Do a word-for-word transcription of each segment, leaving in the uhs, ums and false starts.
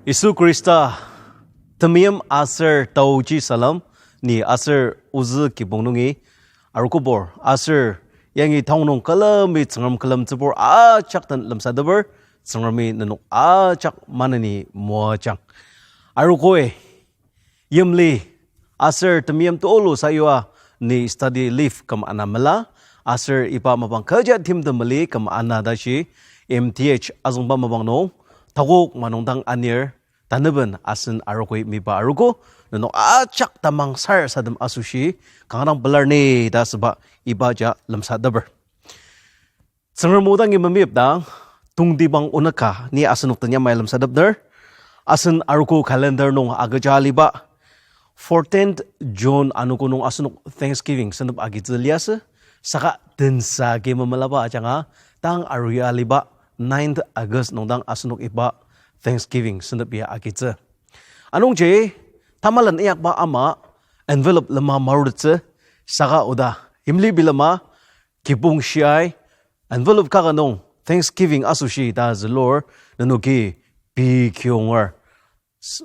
Yisu Khrista temeim aser taoji salem, ni aser ozü kibong nungi arogobur aser yangi tanü nung külemi Tsüngrem külemtsübur ajak den lemsateper, Tsüngremi nenok ajak maneni moajang. Arogoi, yimli aser temeim tulu sayua ni study leave küm ana mela, aser iba mapang kecha timtem mali küm ana tashi M T H azüngba mapang nung takok manung dang anir, taneben asen arogoi miba arogo, nenok ajak tamang sarasadem asoshi kanga dang pelar ni ta asüba iba ja lemsateper. Tsüngrem o dangi memeyipdang, tongtibang onük ka ni asenok den yamai lemsatepner, asen arogo calendar nung agüja aliba fourteenth June anogo nung asenok Thanksgiving sentep agitsü liasü, saka tensa agi memelaba ajanga, tang arua aliba ninth August nung dang asenok iba Thanksgiving sentep ya agitsü. Anungji, tamalen inyakba ama envelope lema marutettsü, saka oda yimli bilema, kibong shiai envelope kaka nung Thanksgiving asoshi ta zülur, nenoki pei kionger.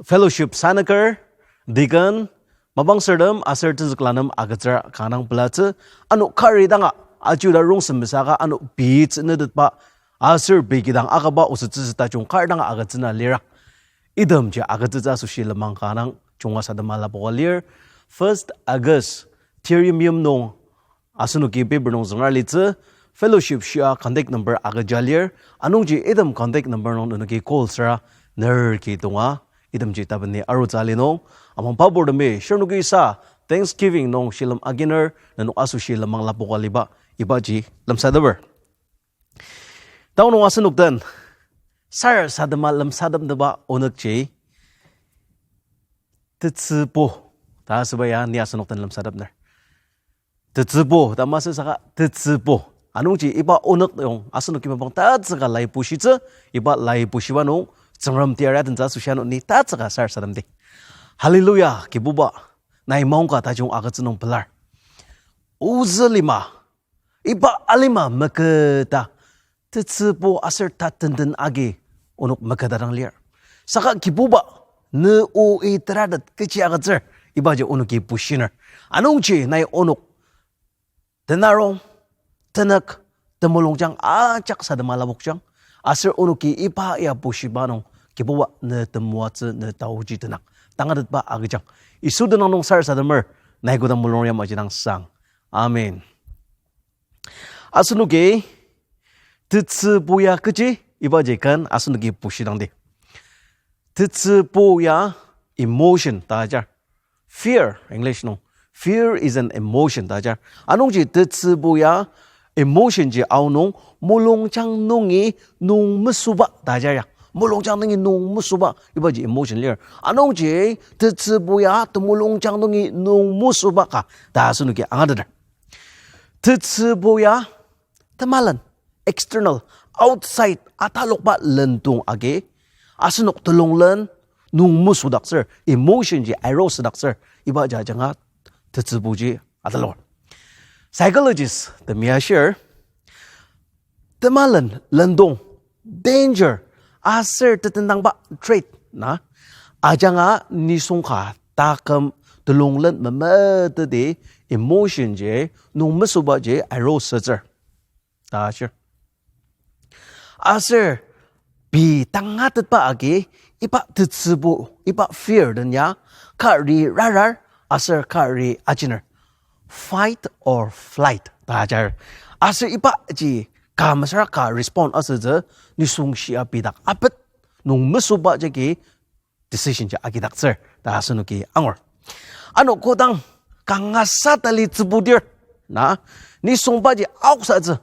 Fellowship sanüker, deacon, mapangsürtem aser tenzükla nem agütsüra kanga dang pelatsü, ano kari danga ajuda rongsen mesaka ano pei tsünetetba aser pei kidang akaba osütsüsü tajung kar danga agütsüna lira. Itemji agütsütsü asoshi lenmang kanga dang junga sadema lapoka lir. First August, tir yimyim nung asenoki paper nung züngra litsü, fellowship shia contact number agüja lir, anungji item contact number nung nenoki call süra nerki tonga, itemji tapeni arutsü ali nung, amang paburtemi shirnoki sa Thanksgiving nung shilem aginer nenok asoshi lenmang lapoka aliba ibaji lemsateper. Tanü nung asenok den sarasadema lemsatepnüba onükji tetsübo ta asüba ya ni asenok den lemsatepner. Tetsübo ta masü saka tetsübo. Anungji iba onük nung asenoki mapang tatsüka lai bushitsü, iba lai bushiba nung Tsüngrem tiara tentsü asoshi ano ni tatsüka sarasademdi. Hallelujah, Kibuba, nai maongka tajung agütsü nung pelar. Ozü lima, iba alima meketa, tetsübo aser tatenden agi onok meketa dang lir. Saka Kibuba, ne o i teratet kechi agütsür, ibaji onoki bushiner. Anungji nai onok tenarong, tenük, temulungjang ajak sadema lapokjang, aser onoki iba ya bushiba nung Kibuba ne temoatsü ne taoji tenang tangatetba agüjang. Yisu tenüng nung sarasademer, nai kodang mulung yamaji dang sang. Amen. Asenoki tetsübo ya kechi ibaji ken asenoki bushidangdi. Tetsübo ya emotion ta ajar. Fear, English nung. Fear is an emotion ta ajar. Anungji tetsübo ya emotion ji aonung mulungjang nungi nung mesüba ta ajar ya. Mulungjang nungi nung mesüba ibaji emotion lir. Anungji tetsübo ya temulungjang nungi nung mesüba ka ta asenoki angateter. Tetsübo ya temalen, external, outside, atalokba lendong agi, asenok telonglen nung mesüdaktsür, emotion ji arouse daktsür, iba jajanga tetsüboji atalok. Psychologist temi ashir, temalen lendong, danger, aser tetendangba threat na, ajanga nisung ka taküm telonglen memetedi emotion ji nung mesübaji arouse sütsür ta ashir. Aser pei tangatetba agi iba tetsübo, iba fear den ya kari rarar aser kari ajiner. Fight or flight ta ajar. Aser ibaji ka mesüra ka respond asütsü nisung shia pei dak apet nung mesüba jagi decision ji agidaktsür ta asenoki angur. Ano kodang kangasa tali tsübudir na, nisungbaji aoksatsü,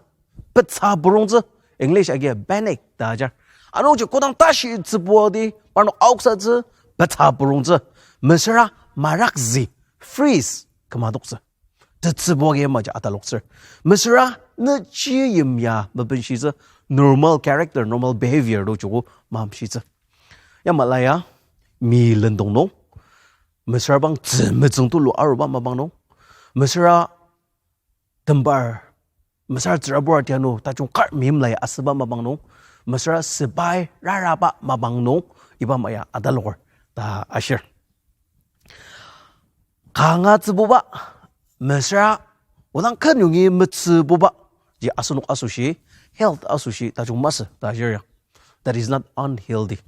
petsa purungtsü, English agi panic ta ajar. Anungji kodang tashi tsübuadi parnok aoksatsü, petsa purungtsü, mesüra marakzi, freeze kümadoktsü. Tetsübu agi yamaji ataloktsür. Mesüra nüji yimya mabenshitsü, normal character, normal behavior to joko mamshitsü. Yamala ya, mi lendong nung, mesüra bang tzü metsüng tulu aruba mapang nung, mesüra tembar, mesüra tsürabur tianu tajung kar meimlai asüba mapang nung, mesüra sepai raraba mapang nung iba ama ya ataloker ta ashir. Kanga tsübuba, mesüra odang ken yongi metsübuba ji asenok asoshi, health asoshi tajung masü ta ashir ya. That is not unhealthy.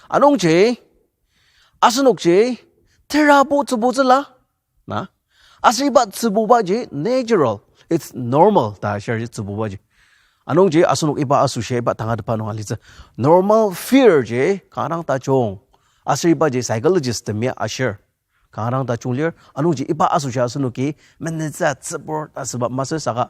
Anungji, asenokji terabo tsübutsüla, na? Aser iba tsübubaji natural, it's normal ta ashir ji tsübubaji. Anungji asenok iba asoshi iba tangatetba nung alitsü. Normal fear ji kanga dang tajung. Aser ibaji psychologist temi ashir kanga dang tajung lir. Anungji iba asoshi asenoki menütsü tsübur ta asüba masü saka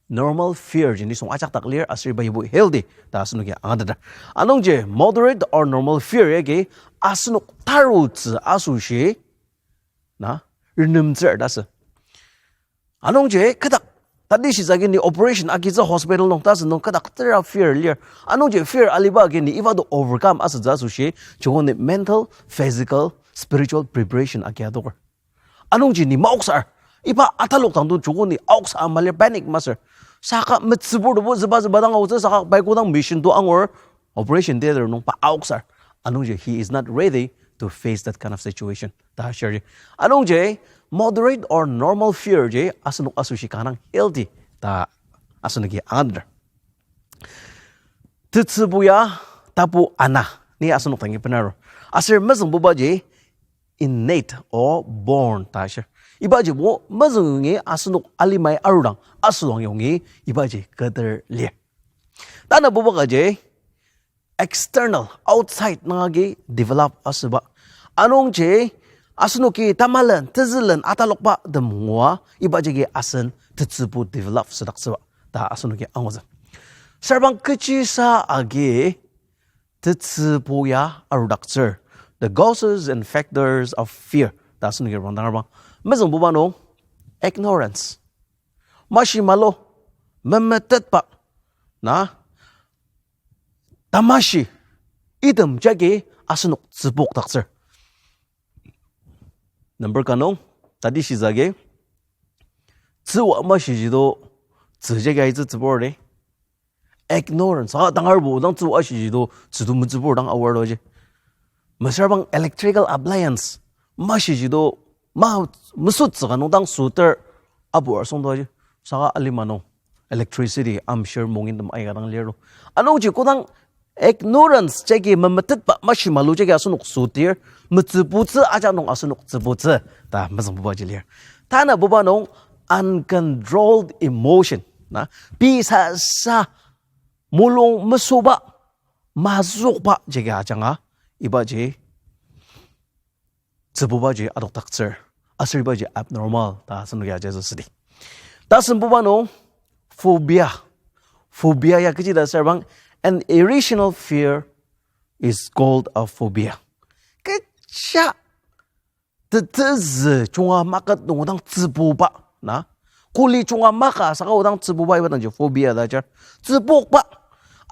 normal fear ji nisung ajak dak lir aser iba ibo healthy ta asenoki angateter. Anungji moderate or normal fear yagi asenok tarutsü asoshi, na, renemtsür ta asü. Anungji kü dak, tati shisa agi ni operation agitsü hospital nung ta asü nung kü dak tera fear lir. Anungji fear aliba agi ni iba to overcome asütsü asoshi, joko ni mental, physical, spiritual preparation agi adoker. Anungji ni maoksar, iba atalok dang to joko ni aoksa ama lir panic masür. Saka metsübur tobo züba züba dang aotsü saka pai kodang mission to angur, operation theater nung pa aoksar. Anungji he is not ready to face that kind of situation ta ashir ji. Anungji moderate or normal fear ji asenok asoshi kanga dang healthy ta asenoki angateter. Tetsübu ya tapu ana ni asenok dangi benarur. Aser mezüngbubaji innate or born ta ashir. Ibajibo mezüng yongi asenok alimai arudang asüdang yongi ibaji keter lir. Tanabuba kaji external, outside nung agi develop asüba. Anungji asenoki tamalen tezülen atalokba tem ngua ibajigi asen tetsübu develop südaktsüba ta asenoki angutsü. Sarbang kechisa agi tetsübu ya arudaktsür, the causes and factors of fear ta asenoki rangdangrabang. Mezüngbuba nung ignorance, mashi malu, memetetba, na, tamashi, item jagi asenok tsübokdaktsür. Number ka nung, tati shisa agi, tzüwa mashiji to, tzü jagi aitsü tsübur de. Ignorance, a, tangarbo dang tzüwa shiji to, tzü to metsübur dang awar to ji. Mesüra bang electrical appliance, mashiji to, ma, mesütsü ka nung dang süter, abur asüng to ji. Saka alima nung electricity amshir mungin tem aika dang lir to. Anungji kodang ignorance jagi memetetba mashi malu jagi asenok sütir, metsübutsü ajak nung asenok tsübutsü ta mezüngbubaji lir. Tanabuba nung uncontrolled emotion, na, pei sasa mulung mesüba, mazükba jagi ajanga, ibaji tsübubaji adokdaktsür, aser ibaji abnormal ta asenoki ajazü südi. Tasembuba nung phobia. Phobia ya kechi ta sarbang, an irrational fear is called a phobia. Kecha tetezü junga maket nung odang tsübuba, na? Kuli junga maka saka odang tsübuba iba dangji phobia ta ajar. Tsübokba.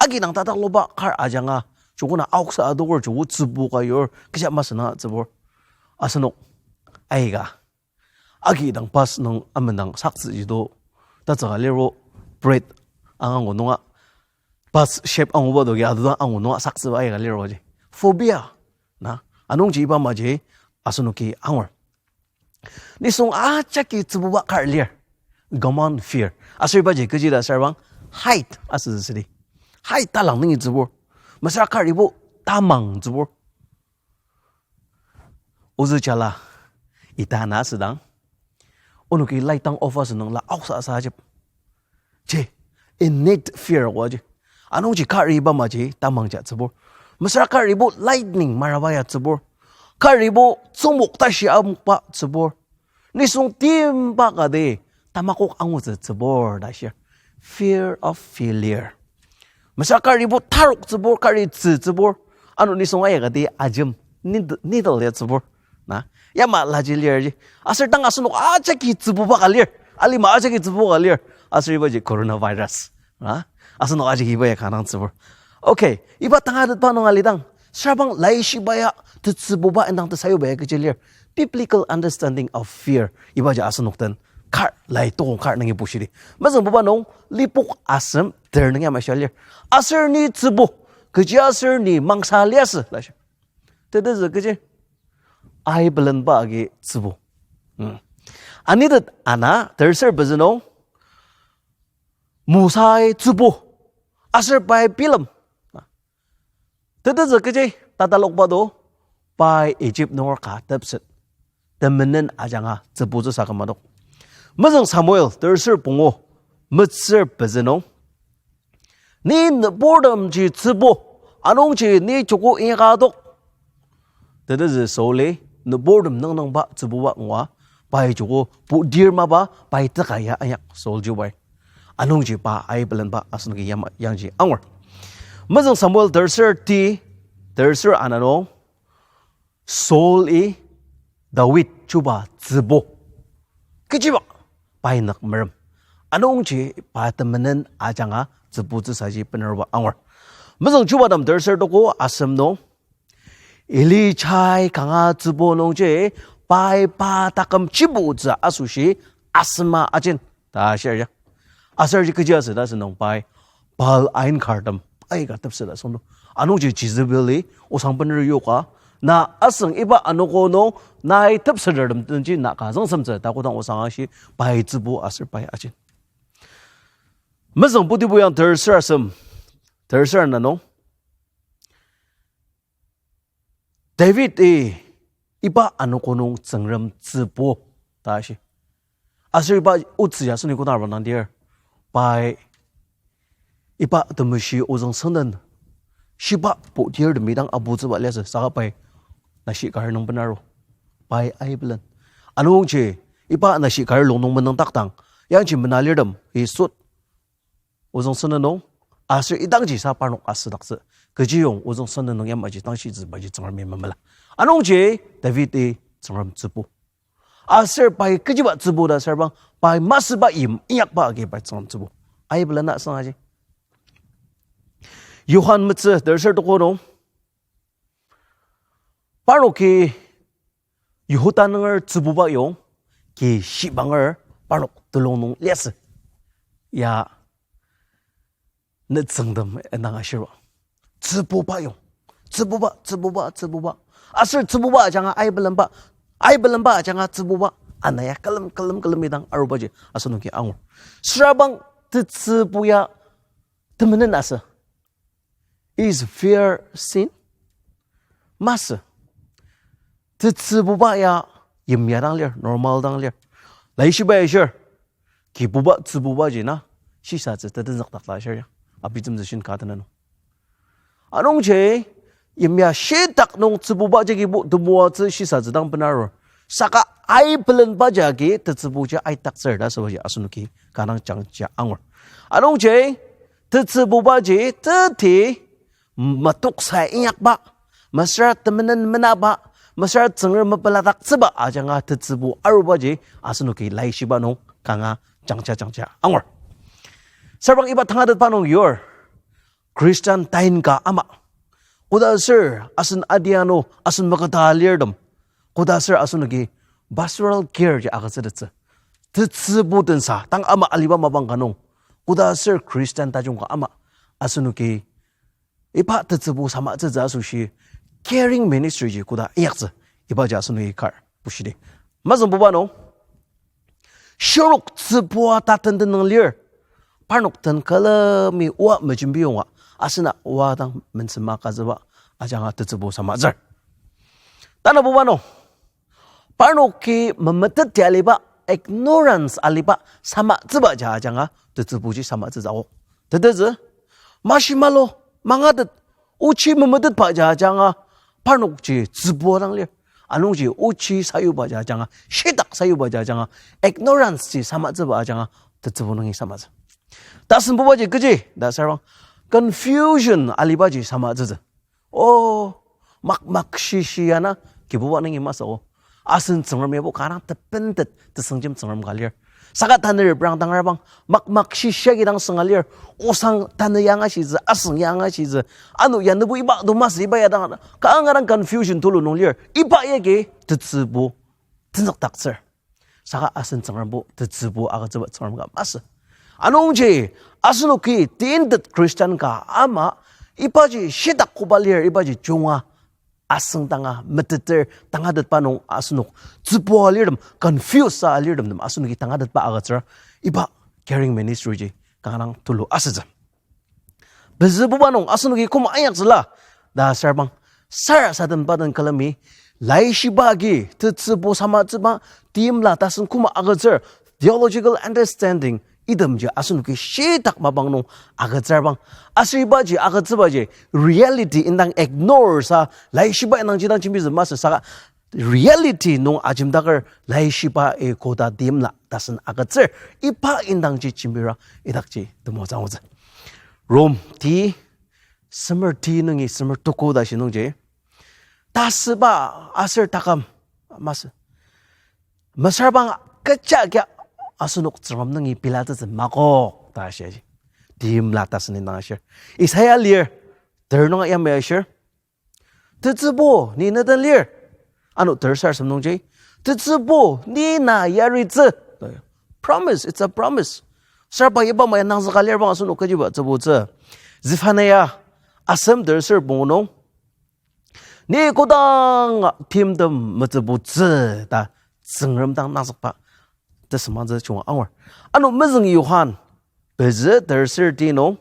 Agi dang tatakloba kar ajanga, joko na aoksa adoker joko tsübu ka yur, kecha masü na tsübur. Asenok aika agi dang bus nung amendang saktsüji to, tatsüka liro bread angangu nunga, bus shape anguba dogi adoda angu nunga saktsüba aika liro ji. Phobia, na? Anungji iba amaji asenoki angur. Nisung ajaki tsübuba kar lir, common fear. Aser ibaji kechi ta sarbang, height asü südi. Height talang nungi tsübur. Mesüra karibo tamang tsübur. Ozü jala, ita na asüdang, onoki light dang off asünung la aoksa asa ajep. Ji, innate fear ko ji. Anungji kariba amaji tamang ja tsübur. Mesüra karibo lightning maraba ya tsübur. Karibo tsümok tashi amokba tsübur. Nisung timba kati tamakok angutsü tsübur ta shir. Fear of failure. Mesüra karibo tarok tsübur, kari tzü tsübur. Ano nisung aya kati ajem needle, needle ya tsübur. Na, yama laji lir ji. Aser tang asenok ajaki tsübuba ka lir. Alima ajaki tsübuba ka lir. Aser ibaji coronavirus. Na, asenok ajaki iba ya kanga dang tsübur. Okay, iba tangatetba nung alidang, sarbang laishiba ya tetsübuba indang tesayuba ya kechi lir. Biblical understanding of fear ibaji asenok den kar lai tokong kar nungi bushidi. Mezüngbuba nung lipok asem ter nungi ama shia lir. Aser ni tsübu, Kechiaser ni mangsa liasü ta shi. Tetezü kechi? Ai pelenba agi tsübu. Hmm. Anitet ana terser pezü nung, Mosai tsübu, aser pai bilem. Tetezü kechi tatalokba to, pai Egypt nunger ka tepset temenen ajanga tsübutsüsa kümadok. Mezüng Samuel terser pungu, metsür pezü nung, ni nüburtemji tsübu, anungji ni joko inyaka adok. Tetezü Saul-i nüburtem nungnungba tsübuba ngua, pai joko putir mapa pai teka ya inyak Saul-ji wai. Anungji pa ai pelenba asenoki yama yangji angur. Mezüng Samuel terser ti, terser ana nung, Saul-i David chuba tsübu. Kechiba pai nük merem. Anungji pa temenen ajanga tsübutsüsaji benaruba angur. Mezüng Chubatem terser tuko asem nung, Elijai kanga tsübu nungji pai pa taküm chibutsü asoshi asema ajin ta shir ya. Aser ji kechi asü ta sünung pai Baal ain kartem aika tepseta süngdo. Anungji Jezebel-i osang bener yoka, na asüng iba anogo nung nai tepsetertem tenji na ka züngsemtsü ta kodang osang ashi pai tsübu aser pai ajin. Mezüng Putibu yang terser asem, terser ana nung, David-i iba anogo nung Tsüngrem tsübu ta shi. Aser iba otsü ya aseni kodang arba nangdir, pai iba temeshi ozüng süngden shiba putir temi dang abutsüba liasü saka pai nashi kar nung benaru. Pai ai pelen. Anungji iba nashi kar lung nung menüngdakdang, yangji mena lirtem isut ozüng süngden nung, aser idangji sa parnok asüdaktsü, kechiyong ozüng süngden nung yamaji tangshitsübaji Tsüngremi memela. Anungji David-i Tsüngrem tsübu. Aser pai kechiba tsübu ta asür bang, pai masüba yim inyakba agi pai Tsüngrem tsübu. Ai pelen asüngaji. Johan metsü terser tuko nung, parnoki Yihuda nunger tsübuba yong, ki shibanger parnok telung nung liasü. Ya, nütsüngtem endang ashirba. Tsübuba yong. Tsübuba, tsübuba, tsübuba. Aser tsübuba ajanga ai pelenba. Ai pelenba ajanga tsübuba. Ana ya külem, külem, külem idang arubaji asenoki angur. Sürabang tetsübu ya temenen asü. Is fear sin? Masü. Tetsübuba ya yimya dang lir, normal dang lir. Laishiba ya shir, kibuba tsübubaji na shisatsü tetenzükdak ta shir ya. Abijemtsü shin ka tenüng. Anungji, yimya shitak nung tsübuba jagi bu temoatsü shisatsü dang benarur. Saka ai pelenba jagi tetsübuji aidaktsür ta asübaji asenoki kanga jangja angur. Anungji, tetsübubaji teti matoksa inyakba, mesüra temenen menaba, mesüra Tsüngrem mepeladaktsüba ajanga tetsübu arubaji asenoki laishiba nung kanga jangja jangja angur. Sürabang iba tangatetba nung yur, Christian tain ka ama, koda aser asen adianu, asen maketa alirtem, koda aser asenoki pastoral care ji agütsütettsü, tetsübu tensa tang ama aliba mapang ka nung, koda aser Christian tajung ka ama, asenoki iba tetsübu samatsütsü asoshi caring ministry ji koda inyaktsü, ibaji asenoki kar bushidi. Mazüngbuba nung, shirnok tsübua tatenten nung lir, parnok den külemi oa mejembiyonga, asena oa dang mensema kazüba ajanga tetsübu samatsür. Tanabuba nung, parnoki memeteti aliba, ignorance aliba samatsüba ja ajanga tetsübuji samatsütsü akok. Tetezü, mashi malo, mangatet, ochi memetetba ja ajanga parnokji tsübua dang lir. Anungji ochi sayuba ja ajanga, shitak sayuba ja ajanga, ignorance ji samatsüba ajanga tetsübu nungi samatsü. Tasenbubaji kechi ta asür bang, confusion alibaji samatsütsü. O, mak mak shi shi ana kibuba nungi masü o. Asen Tsüngrem yabo kanga tepentet tesüngjem Tsüngrem ka lir. Saka tanü reprang tangar bang, mak mak shi shi agi dang sünga lir. Osang tanü ya angashitsü, asüng ya angashitsü. Ano ya nübu iba do masü iba ya dang, kanga dang confusion tulu nung lir. Iba yagi tetsübu tenzükdaktsür. Saka asen Tsüngrembo tetsübu agütsüba Tsüngrem ka masü. Anungji, asenoki tintet Christian ka ama, Ibaji shitak koba lir, ibaji junga asüngdanga meteter tangatetba nung asenok tsübua alirtem, confuse sa alirtem nem asenoki tangatetba agütsür, iba caring ministry ji kanga dang tulu asütsü. Pezübuba nung asenoki koma inyaktsüla ta sarbang, sarasademba den külemi, laishiba agi tetsübu samatsüba, timla tasen koma agütsür, theological understanding, itemji asenoki shitak mapang nung agütsürbang. Aser ibaji agütsübaji reality indang ignore sa, laishiba indang jidang jembitsü masü saka reality nung ajemdaker laishibai koda timla tasen agütsür. Iba indangji jembira idakji temoatsü angutsü. Rom ti, semer ti nungi semer tuku ta shi nungji, tasüba aser taküm masü, mesüra bang kecha kia asenok Tsüngrem nungi pilatsütsü makok ta shi. Timla tasen indang ashir. Isaiah lir, ter nunga yamai ashir. Tetsübu, ni neden lir? Ano ter sarasadem nungji, tetsübu, ni na yaritsü. Promise, it's a promise. Sarbang iba maya nangzüka lir bang asenok kechiba tsübutsü. Zephaniah asem ter ser pungu nung, ni kodanga timtem metsübutsü ta Tsüngrem dang nangzükba tesüngmangtsü junga angur. Ano mezüng Johan pezü ter ser ti nung,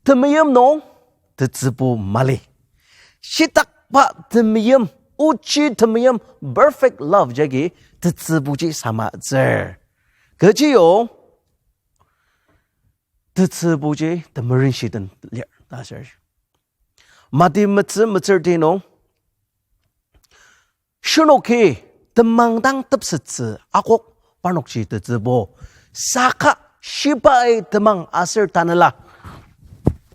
temeim nung tetsübu mali. Shitakba temeim, ochi temeim, perfect love jagi tetsübuji samatsür. Kechiyong tetsübuji temerenshi den lir ta sür. Mati metsü metsür ti nung, shirnoki temang dang tepsettsü akok parnokji tetsübu, saka shibai temang aser tanela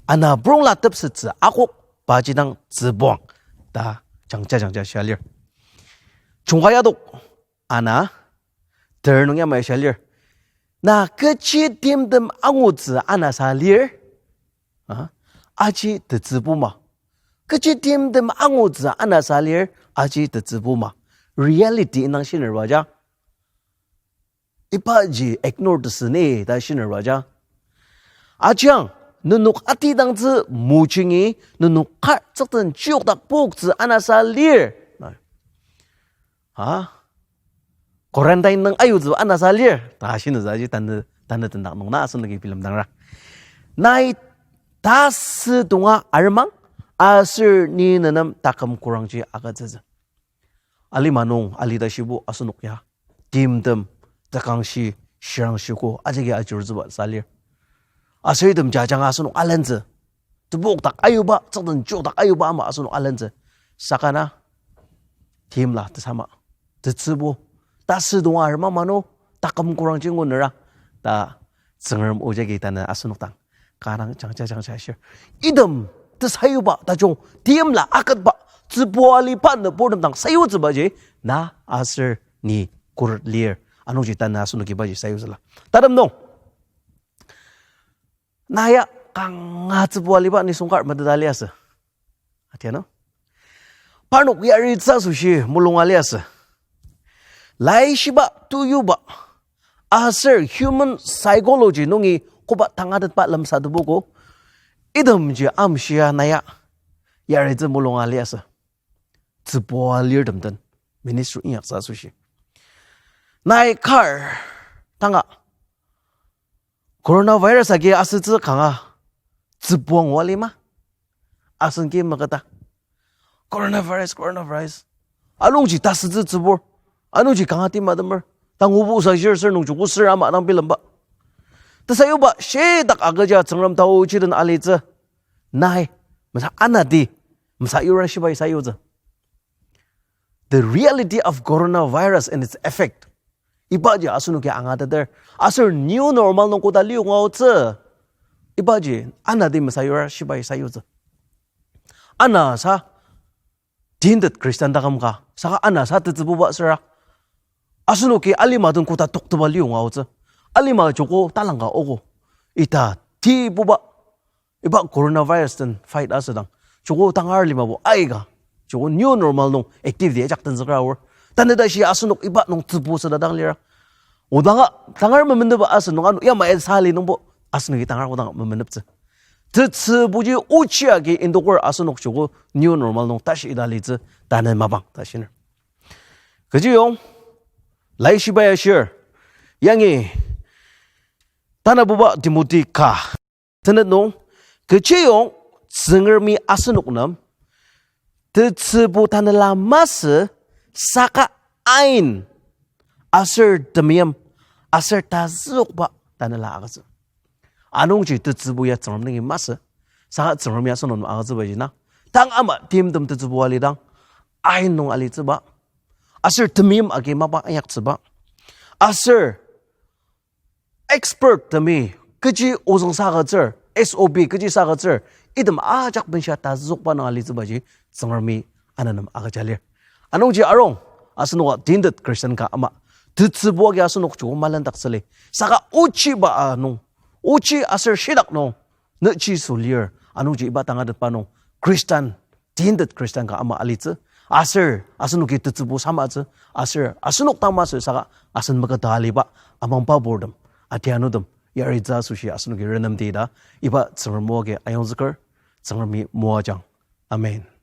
anaprongla tepsettsü akok paji dang tsübuang ta jangja jangja shia lir. Chungka yadok ana ter nung yamai shia lir. Na kechi timtem angutsü anasa lir? A, aji tetsübu ma. Kechi timtem angutsü anasa lir, aji tetsübu ma. Reality indang shinerbaja, ibaji ignore tesü ni ta shinerbaja, ajiang nenok atidangtsü mojingi nenok kar tsükten chiyokdak poktsü anasa lir. A, quarantine nung ayutsü anasa lir ta shinütsü aji tanü, tanü tendak nung na asenoki bilemdangra. Nai tasü tonga aremang, aser ni nenem taküm kurangji agütsütsü. Alima nung alita shibo asenok ya timtem, takangshi, shirangshiko ajagi ajurutsüba sa lir. Aser item jajanga asenok alentsü, tebokdak ayuba, tsükten chokdak ayuba ama asenok alentsü. Saka na timla tesama, tetsübu, tasü tonga arema mano, taküm kurangji ngunera ta Tsüngrem o jagi tanü asenok dang kanga dang jangja jangja ashir. Item tesayuba tajung timla aketba, tsübua aliba nüburtem dang sayutsübaji na aser ni khuret lir. Anungji tanü asenoki ibaji sayutsüla. Tatem nung, na ya kanga tsübua aliba nisung kar meteta liasü, atiano? Parnok yaritsü asoshi mulunga liasü. Laishiba, tuyuba aser human psychology nungi koba tangatetba lemsatepogo, itemji amshia na ya yaritsü mulunga liasü. Tsübua lirtem den ministry inyaktsü asoshi, nai kar tanga coronavirus agi asütsü kanga tsübua ngua lima? Asen ki maketa, coronavirus, coronavirus, anungji tasütsü tsübur, anungji kanga timtemer, tangubo sa shir sür nung joko sür ama dang bilemba. Tesayuba shitak agüja Tsüngrem taochi den alitsü, nai mesa anati mesayura shibai sayutsü. The reality of coronavirus and its effect, ibaji asenoki angateter, aser new normal nung koda liyonga aotsü, ibaji anati mesayura shibai sayutsü. Anasa tintet Christian taküm ka, saka anasa tetsübuba süra, asenoki alima den koda toktepa liyonga aotsü. Alima joko talangka ogo, ita tibuba, iba coronavirus den fight asüdang, joko tangar limabo aika, joko new normal nung activity ajak tenzükra aor. Tanü tashi asenok iba nung tsübu süda dang lira. Odanga tangar memenüba asü nung ano yamai sali nungbo asenoki tangar odang memenüptsü. Tetsübuji ochi agi indoker asenok joko new normal nung tashi ita litsü tanü mapang ta shiner. Kechiyong, laishiba ya shir, yangi tanabuba Timothy ka tenet nung, kechiyong Tsüngremi asenok nem tetsübu tanela masü, saka ain aser temeim aser tazüokba tanela agütsü. Anungji tetsübu ya Tsüngrem nungi masü, saka Tsüngremi asenok nem agütsübaji na, tang ama timtem tetsübu alidang, ain nung alitsüba, aser temeim agi mapa inyaktsüba, aser expert temi kechi ozüng sagütsür, S O P kechi sagütsür, item ajak benshia tazüokba nung alitsübaji Tsüngremi ananem agüja lir. Anungji arung, asenoka tintet Christian ka ama, tetsübu agi asenok joko malendaktsüli. Saka ochiba a nung, ochi aser shitak nung, nüchi sülir, anungji iba tangatetba nung, Christian, tintet Christian ka ama alitsü, aser asenoki tetsübu samatsü, aser asenok dang masü saka asen maketa aliba, amangba purtem, atianutem yaritsü asoshi asenoki renemdi ta, iba Tsüngrem o agi ayongzüker, Tsüngremi moajang. Amen.